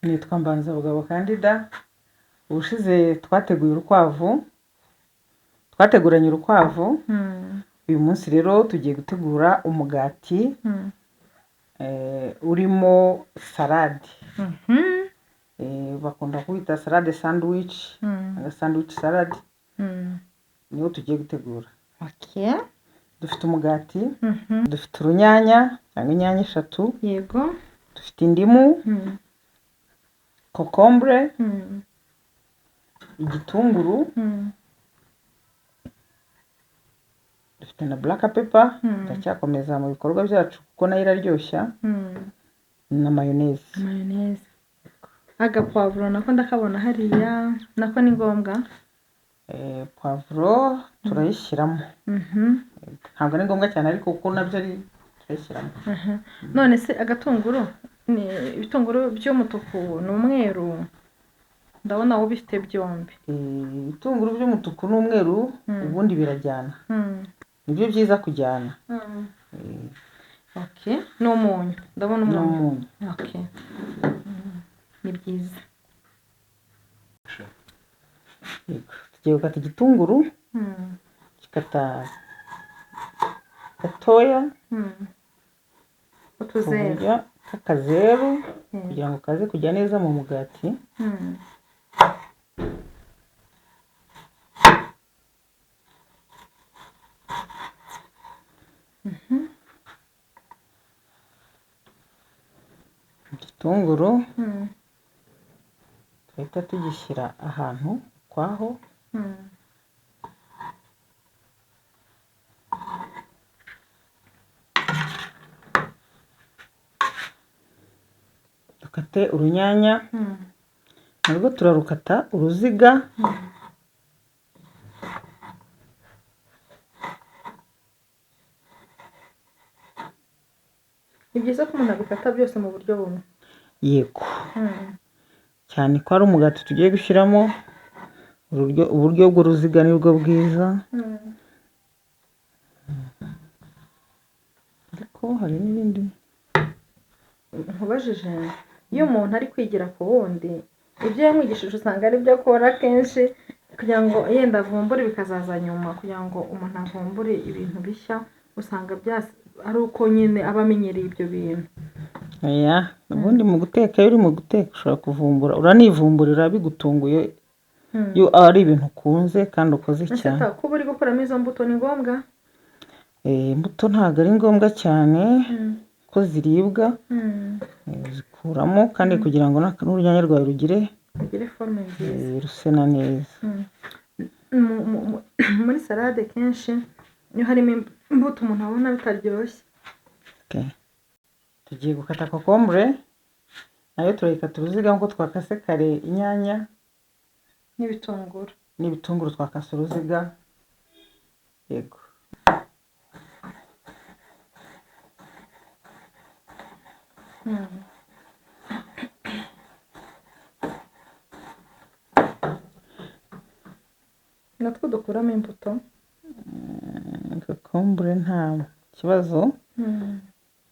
Nitwa Mbanzabugabo Candida, ubushize twateguye urukwavu, twateguranye urukwavu, uyu munsi rero tugiye gutegura umugati urimo salade. Bakunda kuwita salade sandwich, cyangwa sandwich salad, niwo tugiye gutegura. Okay. Dufite umugati, dufite urunyanya cyangwa inyanya 3, Yego. dufite indimu, kokombure, igitunguru, dufite na black pepper, turacyakomeza mu bikorwa byacu kuko nayo iraryoshya, na mayonnaise. Mayonnaise. Agapavuro nako ndakabona hariya, nako ni ngombwa. Pavuro turayishyiramo. Ntabwo ari ngombwa cyane ariko kuko nabyo ari turayishyiramo. None se agatunguru ni ibitunguru by'umutuku n'umweru, ndabona wowe ubifite byombi. Ibitunguru by'umutuku n'umweru ubundi birajyana. Nibyo byiza kujyana. Okay, n'umunyu. Ndabona umunyu. N'umunyu. Okay. Ni byiza. Tugiye gukata igitunguru, gikata gatoya, Utuzeru. K'akazeru, kugira ngo kaze kujya neza mu mugati. Igitunguru tuhita tugishyira ahantu ukwaho. Dukate urunyanya, narwo turarukata uruziga. Ni byiza ko umuntu abikata byose mu buryo bumwe. Yego. Cyane ko ari umugati tugiye gushyiramo, uburyo bw'uruziga nibwo bwiza. Ariko hari n'ibindi. Nkubajije, iyo umuntu ari kwigira ku wundi, ibyo yamwigishije usanga ari byo akora kenshi, kugira ngo yenda avumbure bikazaza nyuma, kugira ngo umuntu avumbure ibintu bishya, usanga ari uko nyine aba amenyereye ibyo bintu. Oya, ubundi mu guteka, iyo uri mu guteka ushobora kuvumbura, uranivumburira bigutunguye, iyo ari ibintu ukunze kandi ukoze Ese cyane. ta, kuba uri gukuramo izo mbuto ni ngombwa? Imbuto ntabwo ari ngombwa cyane, ko ziribwa, uzikuramo kandi kugira ngo n'urunyanya rwawe rugire rugire forme nziza, ruse na neza. Muri salade kenshi iyo harimo imbuto umuntu abona bitaryoshye. Okay. Tugiye gukata kokombure, nayo turayikata uruziga nk'uko twakase kare inyanya n'ibitunguru. N'ibitunguru twakase uruziga. Yego. Natwo dukuramo imbuto. Kokombure nta kibazo.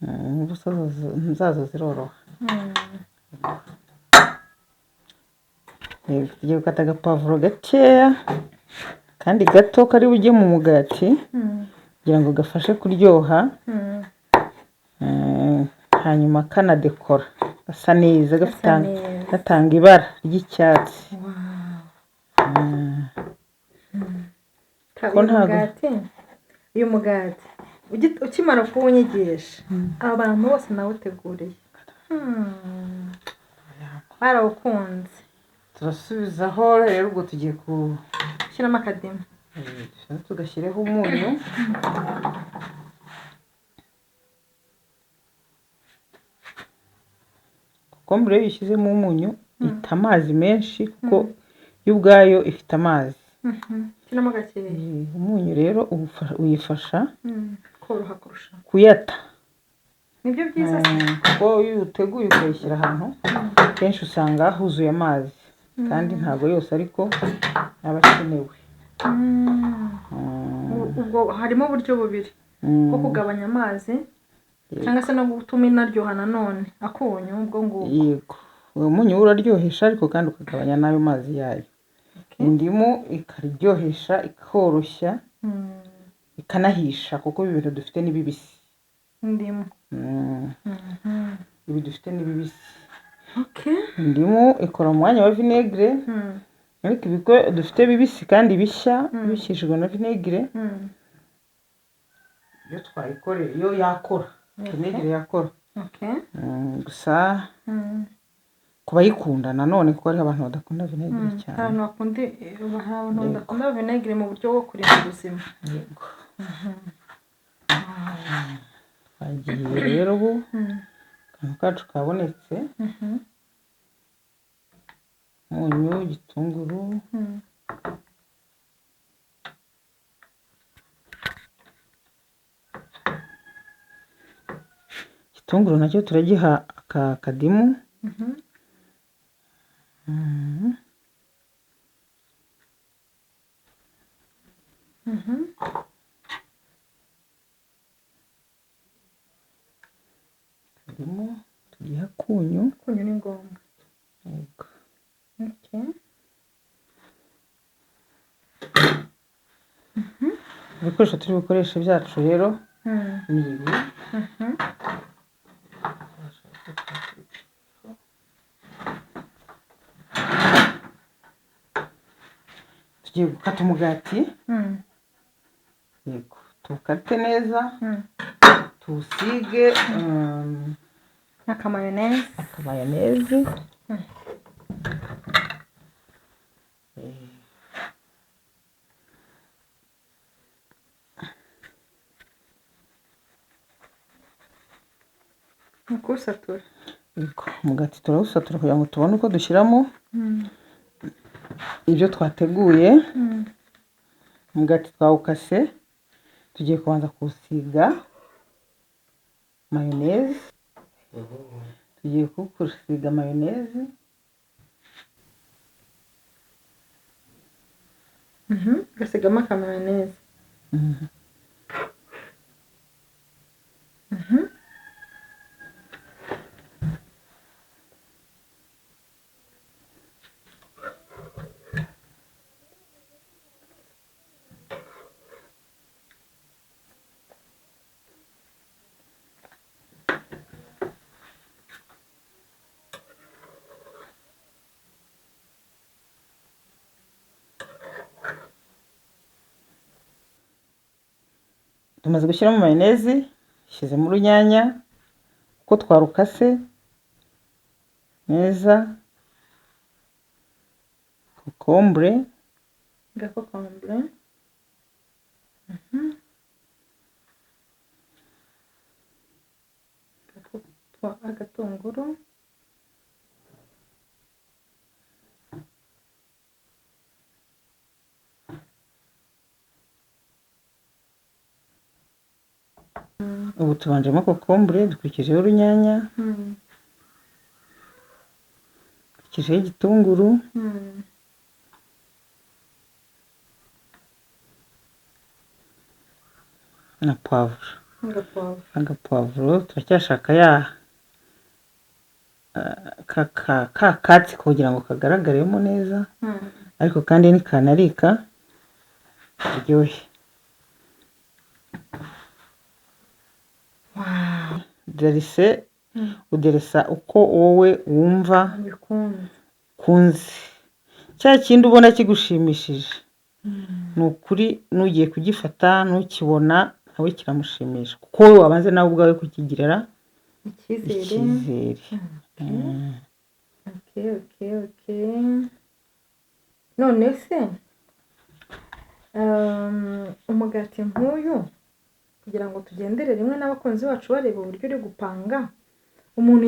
Imbuto zazo ziroroha. Yego, tugiye gukata agapavuro gakeya kandi gato kari bujye mu mugati, kugira ngo gafashe kuryoha. Hanyuma kanadekora, gasa neza, Gasa neza. gatanga ibara ry'icyatsi. Wow. Ko ntago Uyu mugati ukimara kuwunyigisha, abantu bose nawuteguriye. Barawukunze. Turasubizaho rero, ubwo tugiye ku shyiramo akadimu. Tugashyireho umunyu. Kokombure iyo uyishyizemo umunyu ita amazi menshi, kuko yo ubwayo ifite amazi. Shyiramo gakeya. Umunyu rero uyifasha Koroha kurusha. kuyata. Nibyo byiza se. Kuko iyo uteguye ukayishyira ahantu kenshi usanga huzuye amazi, kandi ntabwo yose ariko aba akenewe. Ubwo harimo uburyo bubiri bwo kugabanya amazi, cyangwa se no gutuma inaryoha nanone akunyu ubwo ngubwo. Yego. Uwo munyu wo uraryohesha ariko kandi ukagabanya n'ayo mazi yayo. Indimu ikaryohesha, ikoroshya, ikanahisha kuko ibi bintu dufite ni bibisi. Indimu. Ibi dufite ni bibisi. Indimu ikora mu mwanya wa vinegere, ariko ibi ko dufite bibisi kandi bishya, bishishijwe na vinegere, iyo twayikoreye, iyo yakora, vinegere yakora. Gusa ku bayikunda nanone, kuko hariho abantu badakunda vinegere cyane. Hari abantu badakunda vinegere mu buryo bwo kurinda ubuzima. Yego. Twagiye rero ubu, akantu kacu kabonetse, umunyu, igitunguru, igitunguru nacyo turagiha aka kadimu. Kadimu tugiha akunyu. Akunyu ni ngombwa. Yego. Ibikoresho turi bukoreshe byacu rero ni ibi. Tugiye gukata umugati. Yego, tuwukate neza, tuwusige akamayoneze. Akamayoneze. Ni kuwusatura. Yego, umugati turawusatura kugira ngo tubone uko dushyiramo ibyo twateguye. Umugati twawukase, tugiye kubanza kuwusiga mayoneze. Tugiye kuwusiga mayoneze. Ugasigamo akamayoneze. Tumaze gushyiramo mayoneze, shyizemo urunyanya uko twarukase neza, kokombure, Agakokombure. Agatunguru. Ubu tubanjemo kokombure, dukurikijeho urunyanya, dukurikijeho igitunguru, na puwavuro. Agapavuro turacyashaka ya ka katsi kugira ngo kagaragaremo neza, ariko kandi nikanarika karyohe. Derise, uderesa uko wowe wumva ukunze, cya kindi ubona kigushimishije, ni ukuri n'ugiye kugifata ntukibona nawe kiramushimisha, kuko wowe wabanze nawe ubwawe kukigirira icyizere. None se umugati nk'uyu, kugira ngo tugendere rimwe n'abakunzi bacu bareba uburyo uri gupanga, umuntu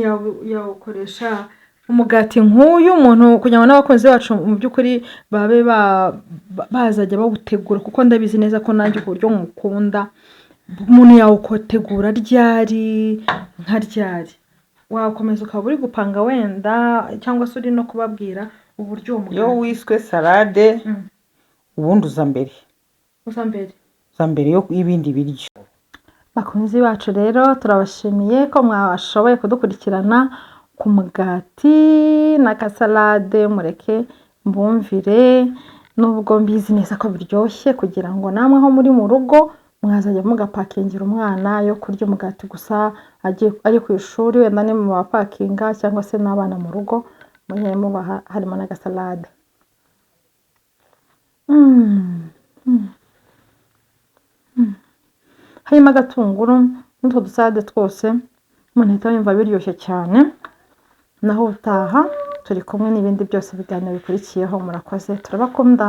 yawukoresha umugati nk'uyu, umuntu kugira ngo n'abakunzi bacu mu by'ukuri babe bazajya bawutegura, kuko ndabizi neza ko nanjye uburyo nkukunda, umuntu yawutegura ryari nka ryari, wakomeza ukaba uri gupanga wenda, cyangwa se uri no kubabwira uburyo uwo mugati. Iyo wiswe salade, ubundi uza mbere. Uza mbere. Uza mbere y'ibindi biryo. Bakunzi bacu rero turabashimiye ko mwashoboye kudukurikirana ku mugati n'akasalade, mureke mbumvire nubwo mbizi neza ko biryoshye, kugira ngo namwe aho muri mu rugo mwazajya mugapakingira umwana yo kurya umugati gusa ari ku ishuri, wenda ni mu bapakinga cyangwa se n'abana mu rugo mujye mubaha harimo n'agasalade. Harimo agatunguru n'utwo dusalade twose, umuntu ahita yumva biryoshye cyane. Naho ubutaha turi kumwe n'ibindi byose biganiro bikurikiyeho. Murakoze, turabakunda.